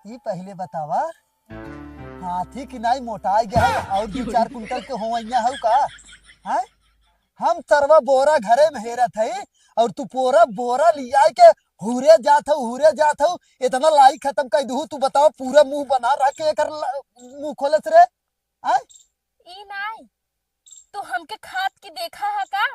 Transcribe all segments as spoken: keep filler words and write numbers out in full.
ई पहिले बतावा, हाथी की नाई मोटाइ गया है और दू चार कुंटल के होवइया हउ का? हैं? हम सरवा बोरा घरे में हेरत हई और तू पूरा बोरा लियाइ के हुरे जात हउ, हुरे जात हउ, इतना लाई खतम कइ दुहु। तू बतावा, पूरा मुँह बना रह के एकर ल-, मुँह खोलत रे? हैं? ई नाई, तू हमके खात की देखा है का?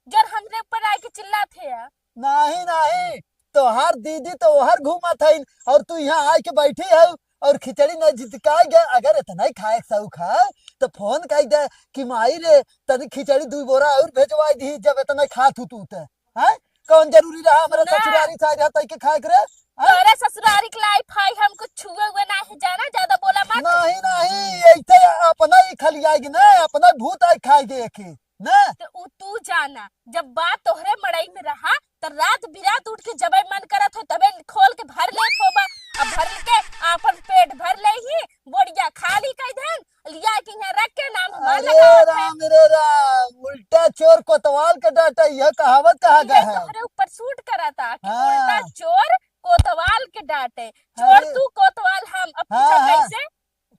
जर हमरे ऊपर आइके चिल्लात है या? नाहीं, नाहीं, तोहार दीदी तो ओहर घूमत हइन और तू इहाँ आइके बैठी हउ और खिचड़ी न जितकाइ गए। अगर इतना ही खाए के शौक है तो फोन कइ दे कि माई रे, तनी खिचड़ी दुइ बोरा और भेजवाइ दिही, जब इतना खात हउ तू त। हैं? कौन जरूरी रहा हमरे सुना। ससुरारी से आइ रहा तइ के खाए के रे? हैं? तोरे ससुरारी के लाई फाई हम कुछ छुए हुए ना है, जाना, ज्यादा बोला मत। नाहीं, नाहीं, ऐसे अपना ही खलियाएगी ना, अपना भूत आइ खाएगी एक ही, ना? तो उ तू जाना, जब बात तोहरे मड़ई में रहा, तो रात बिरात उठ के जबे मन करत हो, तबे खोल के भर लेत होबा। अब भर के आपन पेट भर ले ही, बोरिया खाली कइ देन, लिया के यहाँ रख के नाम हमार अरे लगावत है। राम रे राम, उल्टा चोर कोतवाल के डांटे, यह कहावत कहा इहे गया है। तोहरे ऊपर सूट करता कि हाँ। उल्टा चोर कोतवाल के डांटे। चोर अरे। तू, कोतवाल हम। अब हाँ, पूछा हाँ। कैसे?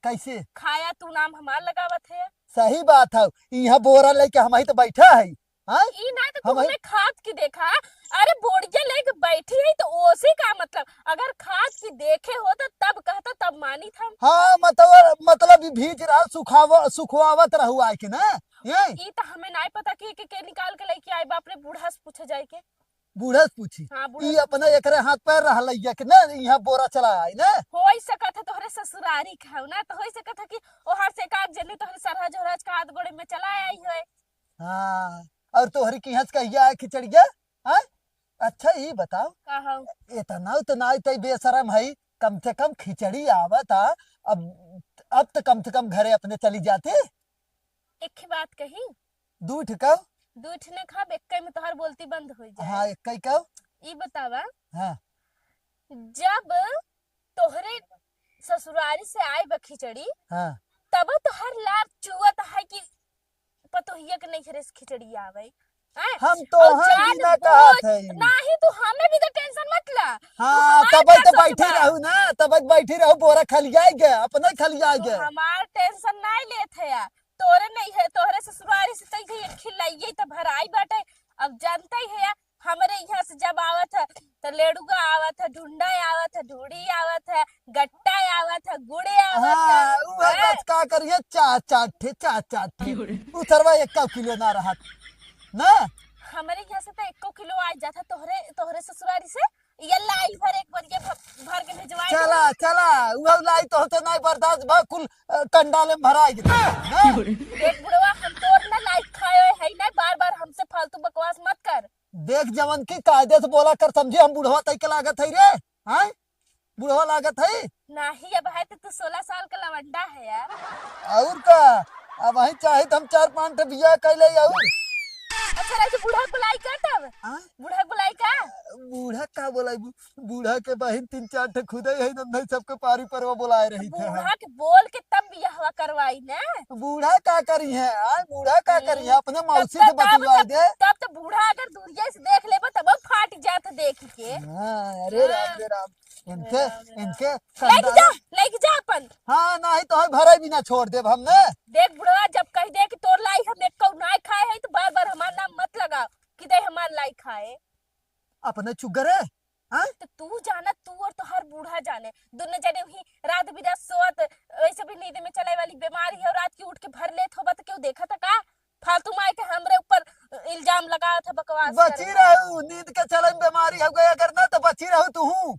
कैसे? खाया तू नाम हमार लगावत है। सही बात है, यहाँ बोरा लेके हम ही तो बैठा है। हाँ? ई ना तो हम तुमने ही खात की देखा। अरे बोरिया लेके बैठी है तो ओसे का मतलब? अगर खात की देखे हो तो तब कहता, तब मानी था। हाँ, मतलब, मतलब ई भीज रहा, सुखाव-, सुखवावत रहू आइके ना। ये? ई तो हमें नाई पता कि के, के निकाल के लेके आए, बाप रे, बूढ़ा से पूछे जाए के। बूढ़ा से पूछी। हाँ, बूढ़ा ई से अपना पूछी। एकरे हाथ पैर रहलैया कि ना, यहाँ बोरा चला आई ना। होई सकत है तोहरे ससुरारी के हौ ना, तो होई सकत है कि ओहर से एक आध जने तोहरे सरहज ओहरज का हाथ गोड़े में चला आई होए। हाँ, और तोहरी की हंस कहिया है खिचड़िया? हाँ? अच्छा, ई बताओ, का हौ? इतना तो नाई तई बेशरम है, कम से कम खिचड़ी आवत आ, अब, अब तो कम से कम घरे अपने चली जाते। एक ही बात कही। दू ठे का? दू ठे न खाब, एक्के में तोहार बोलती बंद हो जाए। हाँ, एक्के का? ई बतावा। हाँ। जब तोहरे ससुरारी से आए बा खिचड़ी, हाँ। तब तोहर लार चुअत है कि पतोहिया के नैहरे से खिचड़ी आवे। हैं? हम तो और हाँ जान भी ना कहत बूझ, है। नाही, तू हमें भी तो tension मत ला। तू हाँ, हमार तब का तो सोचबा? बैठी रहू ना, तब बैठी रहू, बोरा खलियाए गए, अपने खलियाए तू गए। हमार tension नहीं लेत है यार। तोरे नहीं है, तोहरे ससुरारी से तई गई खिलाइए तो भराई बाटे। अब जानते ही है यार, हमरे यहाँ से जब आवत है तो लेड़ुआ आवत है, ढुंडा आवत है, ढूढ़ी आवत है, गट्टा आवत है, गुड़े आवत है। हाँ, उ है हैं? बस का करिए, चार चार ठे, चार चार ठे। उ सरवा एको किलो ना रहत ना। हमरे यहाँ से तो एको किलो आ जाता तोहरे, तोहरे ससुरारी से। ये लाई भर एक बोरिया भर, भर के भिजवाई चला, दे। चला, उहौ लाई तो होते नहीं बर्दाश्त बा, कुल, अ, कंडाले में भराई देते, ना? देख बुढ़वा, हम तोर ना लाई खाए है ना, बार बार हमसे फालतू बकवास मत कर। देख जवन की कायदे से बोला कर, समझी, हम बुढ़वा तई के लागत है रे, हाँ? बुढ़वा लागत है? नाही, अब है तो तू सोलह साल का लवंडा है यार। और का? अब वही चाहे तो हम चार पांच ठे बियाह कर ले और। अच्छा, रह, बूढ़ा बुलाई का तब? हाँ? बूढ़ा बुलाई का? बूढ़ा का बोलाई? बू-, बूढ़ा के बहिन तीन चार ठे खुदे है, नंदई सबके पारी परवा बुलाए रही थे हम। बूढ़ा के बोल के तब बियाहवा करवाई ना। बूढ़ा का करी है? आ, बूढ़ा का करी है? हम्म। अपने तब मौसी तो, से तब, बतियाए तब, दे। तब तो बूढ़ा अगर दूरिये से देख लेबा तब फाट जात देख के। हाँ, अरे राम, हाँ। अरे राम। इनके, राम, राम। इनके लेके कंधा जा, लेके जा अपन। हाँ, नहीं तो है भरे भी ना छोड़ देब हमने। देख बुढ़वा, जब कह दे कि तोर लाई हम एक कौ नाय खाए है, तो बार बार हमार नाम मत लगाओ कि दे हमार लाई खाए। अपने चुगरे, हाँ? तो तू जाना, तू और तोहार बूढ़ा जाने, दोनों जने वही रात बिरात सोवत, वैसे भी नींद में चले वाली बीमारी है, और रात की उठ के भर लेत होबा तो क्यों देखा था का? फालतू माई के हमरे ऊपर इल्जाम लगावत है, बकवास बची करे। रहू, नींद के चले में बीमारी हो गई अगर ना तो बची रहू तू।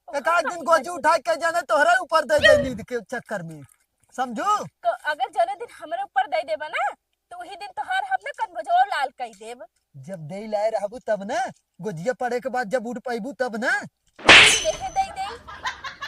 एक आध दिन गोजी उठा के जाने तोहरे ऊपर दे दे नींद के चक्कर में, समझू? तो अगर जने दिन हमरे ऊपर दे देबा ना, तो वही दिन तोहार हम ना कनबजो लाल कई देब। जब दे लाए रहबू तब ना, गोजिया पड़े के बाद जब उठ पाइबू तब ना। बिंदेहे दे दे,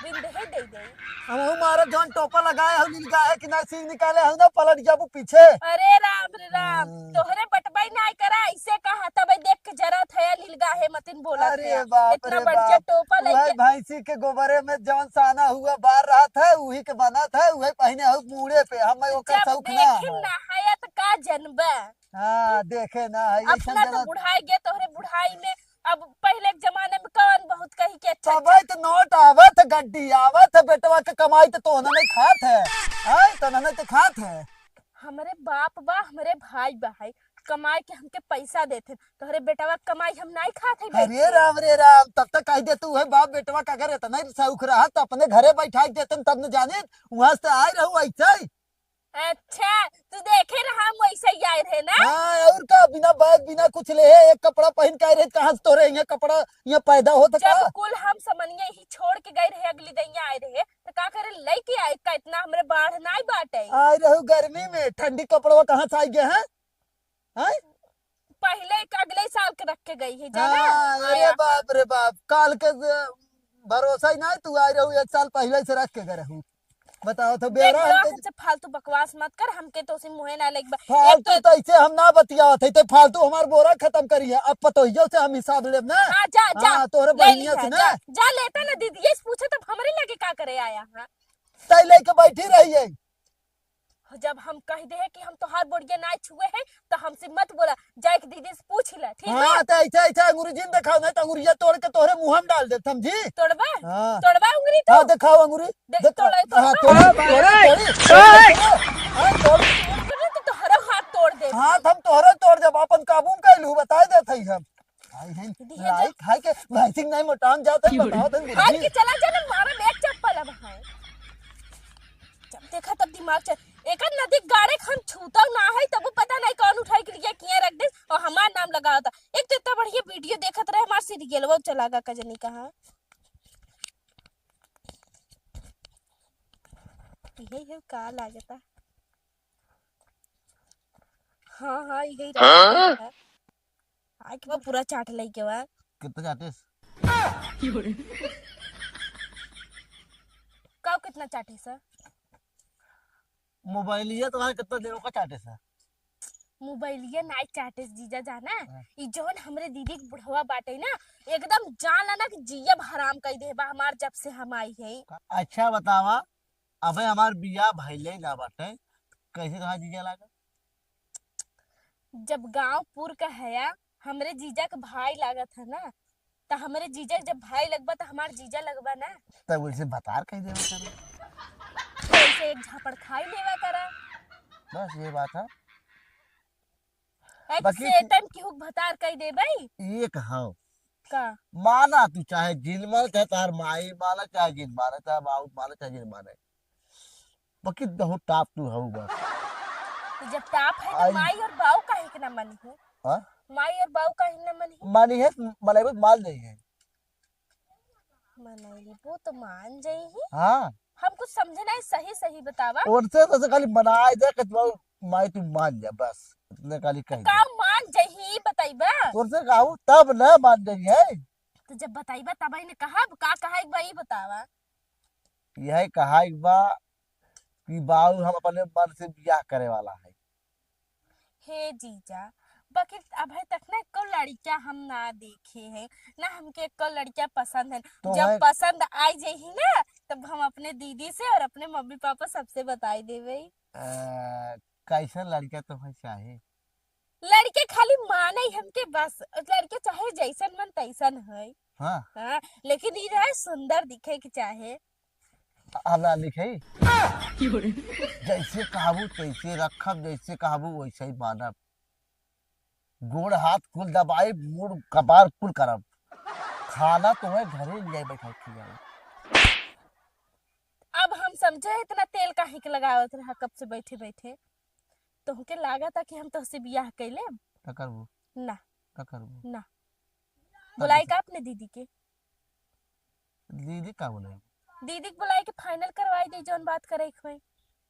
बिंदेहे दे दे। हमहू मारत जौन टोपा लगाए हो, नीलगाहे की ना सींग निकाले हो ना, पलट जाबू पीछे। अरे राम रे राम, हम्म। तोहरे बटबाई ना करा, इसे कहा तब देख के जरा थया नीलगाहे मतिन बोला अरे थया। बाप इतना रे बढ़िया बाप। टोपा वही लेके। भैंसी के गोबरे में जौन साना हुआ बार रहा था, वही के बना था, वही पहने हो मूड़े पे, हम ओकर जब शौक ना देखिन है। ना हया त का जनबा? हाँ, देखे ना है, अपना तो बुढ़ाई गया, तोहरे बुढ़ाई में। अब पहले के जमाने में कौन बहुत कही के तबे तो नोट आवत है, गड्डी आवत है, बेटवा के कमाई तो तोहना नहीं खात है। आय, तोहना नहीं तो खात है। हमरे बाप बा, हमरे भाई बा है, कमाए के हमके पैसा देते, तोहरे बेटवा के कमाई हम नहीं खात है, अरे राम रे राम, तब तक कह दे तू है बाप बेटवा का, अगर इतना ही शौक रहा तो अपने घरे बैठा के देते, तब न जाने, वहां से आए रहू ऐसे ही। अच्छा, तू देखे रहा हम वैसे ही आए रहे ना? हाँ, और का, बिना बैग, बिना कुछ ले, एक कपड़ा पहन के आए रहे, कहाँ से तोरे यहाँ कपड़ा, यहाँ पैदा होत का? जब कुल हम समनिया ही छोड़ के गए रहे, अगली दैया आए रहे, तो का करे, लेके आए का, इतना हमरे बाढ़ नाई बाटे। आए रहू गर्मी में, ठंडी कपड़वा कहाँ से आई गए हैं? हैं? पहले एक अगले साल के रख के गई है, जाना? हाँ, अरे आया। बाप रे बाप, काल के ज-, भरोसा ही नहीं, तू आए रहू, एक साल पहले से रख के गए रहू। बताओ तो, देख बेरा लो, हमके हमसे फालतू बकवास मत कर, हमके तो उसी मुँहे ना लेके बा-, एक फालतू तो तो ऐसे हम ना बतियावत है, तो फालतू हमार बोरा खत्म करी है। अब पतोहियो से हम हिसाब लेब ना। हाँ, जा, जा, हाँ, तोहरे ले बहिनिया लिहा, से ना। जा, जा लेता ना दीदी, ये पूछे तब हमरे लगे का करे आया, हाँ? तै लेके बैठी रही है। जब हम कह दे हैं कि हम तोहार बोरिया ना छुए हैं, तो हमसे मत बोला, जाए के दीदी से पूछ ले, ठीक बा? हाँ, तो ऐसे, ऐसे अंगूरी जिन दिखाओ, नहीं तो अंगूरिया तोड़ के तोहरे मुँह में डाल दे, समझी? तोड़बा? हाँ। तोड़बा अंगूरी तो? हाँ, दिखाओ अंगूरी। देख, देख, तोड़े, हाँ, तोड़बा। तोड़े, तोड़े, तोड़े, तोड़े। हाँ, तोड़। तोड़े तो तोहरो हाथ तोड़ दे। हाथ हम तोहरे तोड़ देब, अपन काबू में कैलू, बताए देत हई हम। आई हैं, दीदी, ये लाइक, हाय के, लाइक नहीं मोटान जात है, बताओ तन हाथ बुद्धि। के चला जा ना, मारा एक चप्पल अब है। जब देखा तब दिमाग चल, एक नदी गाड़े खन छूतल ना है, तब पता नहीं कौन उठाई के लिए किया रख दे और हमार नाम लगा होता। एक तो इतना बढ़िया वीडियो देखत रहे, हमार सीरियलवा चला गा कजनी कहाँ। यही है का लागता। हाँ, हाँ, यही हाँ? रहा। आके वो पूरा चाट लई के बा। कितना चाटिस? का कितना चाटिस? मोबाइलिया तुम्हारे कितना देर का चाटिस? मोबाइलिया नाई चाटिस जीजा जाना। हाँ। ई जौन हमरे दीदी के बुढ़वा बाटे ना, एकदम जान ला ना कि जियब हराम कई दे बा हमार जब से हम आई है। अच्छा बतावा, अबे हमार बियाह भइले ना बाटे, कैसे तोहार जीजा लागा? जब गांव पुर का हया, हमरे जीजा के भाई लागत है ना, त हमरे जीजा के जब भाई लगबा त हमार जीजा लगबा ना। तब वैसे बतार कह देवा करो। वैसे एक झापड़ खाई लेवा करा। बस ये बात है। एक बाकी से टाइम की हुक भतार कह दे भाई। ये कहा का? माना तू चाहे जिन माने, चाहे तार माई माने, चाहे जिन माने, चाहे बाबू माने, चाहे जिन माने। बाकी बहुत टाप तू हऊ बस। तो जब टाप है तो आई माई और बाऊ काहे के ना मनी है? हाँ? माई और बाऊ काहे ना मनी है? मानी है, मनाई बस मान जाई है। मनाई वो तो मान जाई है। हाँ। हम कुछ समझे नहीं, सही सही बतावा। उनसे तो खाली मनाए दे कि तू माई तू मान जा, बस इतने खाली कह दे। का मान जाई है, बताइबा? तोर से कहू तब ना मान जाई है। तो जब बताइबा तब ही ने कहब, का कहा एक बार ये बतावा। यही कहा एक बार कि बाऊ हम अपने मन से बियाह करे वाला है। हे जीजा, बाकी अभी तक ना एको लड़किया हम ना देखे हैं, ना हमके एको लड़किया पसंद है। तो जब मैं पसंद आ जाई ना, तब हम अपने दीदी से और अपने मम्मी पापा सबसे बताई देवे। अ, कैसन लड़किया तुम्हें चाहे? लड़के खाली माने ही हमके बस, लड़के चाहे जैसन मन तैसन है। हाँ। हाँ, लेकिन ई रहे सुंदर दिखे के चाहे। आला लिखे। जैसे कहबू तैसे रखब, जैसे कहबू वैसे ही मानब। गोड़ हाथ कुल दबाई, मुड़ कपार कुल करब। खाना तुम्हें घरे ले आई बैठा खियाई। अब हम समझे इतना तेल काहे के लगावत रहा कब से बैठे बैठे। तोहके लागता कि हम तोहसे बियाह कैले? ना करबू? ना। ना करबू? ना। तब बुलाई कैसे? का अपने दीदी के? दीदी का बोले? दीदी के बुलाई के फाइनल करवाई दे जौन बात करे के होई।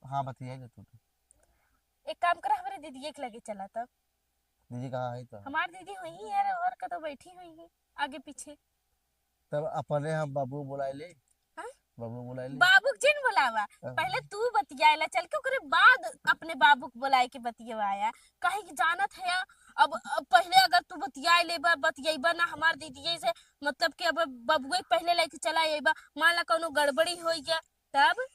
हाँ, बतिया जा तू तो। एक काम कर, हमरे दीदी के लगे चला तब। दीदी कहाँ है तो? हमार दीदी हुई है और कतो बैठी हुई है आगे पीछे। तब अपने हम बाबू बुलाए ले। हाँ? बाबू बुलाए ले। बाबू के जिन बुलावा, हाँ। पहले तू बतियाए ला चल के, ओकरे बाद अपने बाबू के बुलाए के बतियावाया। काहे कि जानत है, अब, अब पहले अगर तू बतियाए लेबा, बतियाइबा ना हमार दीदी से, मतलब कि अब बबुए के पहले लेके चला आइबा, मान ला कौनो गड़बड़ी हो गया, तब?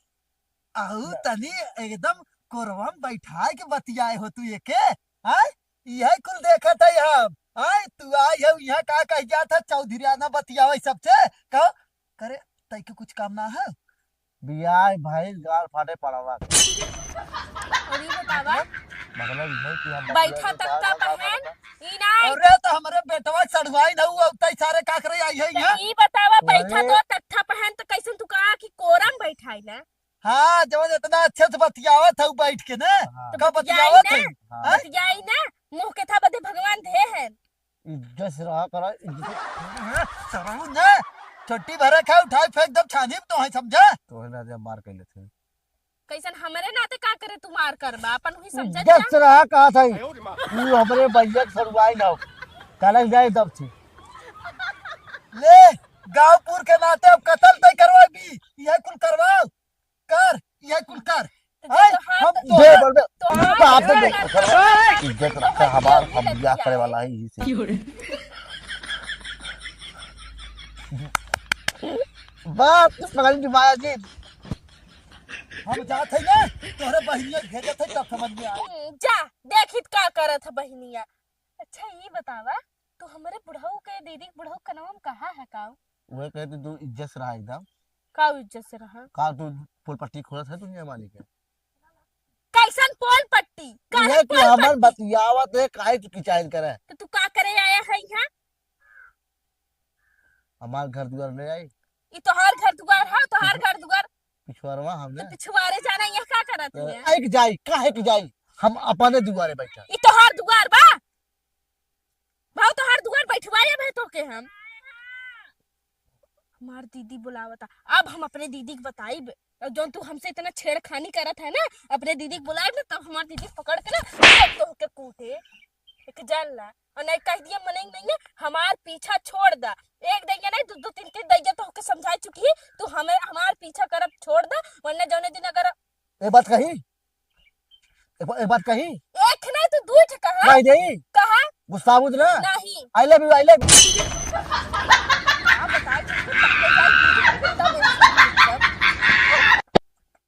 अहू ना। तनी एकदम कोरवा में बैठाए के बतियाए हो तू एके, हैं? यही कुल देखत है हम। आय, तू आई है, यहाँ का कह जात है, चौधरियाना बतियावे सबसे। कहो, तरे तई के कुछ काम ना है? बियाह भाई गाल फाटे पड़ावा। और ये बतावा, मतलब ये कि हम बैठा बतिया तख्ता गाल फाटे पहन, पड़ावा। ई ना। अरे तो हमरे बेटवा चढ़वाई ना हुआ, तई सारे का करे आई है तो यहाँ? ई बतावा, बैठा अरे। तो तख्ता पहन तो कैसन तू कहा कि कोरम बैठाई ना? हाँ, जवन इतना अच्छे से बतियावत है बैठ के ना, हाँ। तो का बतियाई बतियावत ना, है? हाँ। बतियाई ना, मुँह के था बदे भगवान दे है। इज्जत से रहा करा, इज्जत से। सरऊ ना, छुट्टी भरे खा, उठाई फेंक दब छानी में तो है, समझा? तो है ना, जब मार कर लेते हैं। कैसन हमरे नाते का करे तू मार करबा, अपन हुई समझा इज्जत से रहा कहा था। तू हमरे भैया के सरुआई ना हो। कलक जाए दब से। ले, गाँवपुर के नाते अब कत्ल तय करवा भी, यह कुल करवाओ। कर, यह कुल कर। तो हैं? जब तो हम हाथ दे बोल बे। तो हाथ बाप से दे। इज्जत रखा हमार, हम बियाह करे वाला है यही से। बात तो समझ में आया जी। हम जात है ना, तोहरे बहिनिया भेजत है तब समझ में आया। हम्म, जा, देखित का करत है बहिनिया। अच्छा, ई बतावा, तू हमरे बुढ़ऊ के, दीदी के बुढ़ऊ के नाम कहा है का? वह कहते तू इज्जत से रहा एकदम। का इज्जत से रहा? का तू पोल पट्टी खोलत है दुनिया मालिक है? कैसन पोल पट्टी? काहे ये कि पोल हमर पट्टी? बतियावत है, काहे की किचाइन करे? तो तू का करे आया है यहाँ? हमार घर दुआर ले आई। ई तोहार घर दुआर है, तोहार घर दुआर। पिछुआरवा हमने। तो पिछुआरे जाना, यहाँ का करत तो है? आइक जाई, काहे की जाई? हम अपने दुआरे बैठा। ई तोहार दुआर बा? भाव तोहार दुआर बैठवाए अब है तोके हम। हमार दीदी बुलावता, अब हम अपने दीदी के बताइब। और जौन तू हमसे इतना छेड़खानी करत है ना, अपने दीदी के बुलाइब ना, तब हमार दीदी पकड़ के ना, तब तोहके कूटे। एक जान ला, और नहीं कह दिया मनई नहीं है, हमार पीछा छोड़ दा। एक दैया नहीं, दो, दो, तीन, तीन दैया तोहके समझा चुकी है, तू हमें, हमार पीछा करब छोड़ दा, वरना जौने दिन अगर ए बात कही, एक, एक बात कही। एक नहीं तो दू ठे कहा। कह दे। कहा? गुस्सा बुझ ना। नहीं। I love you, I love you।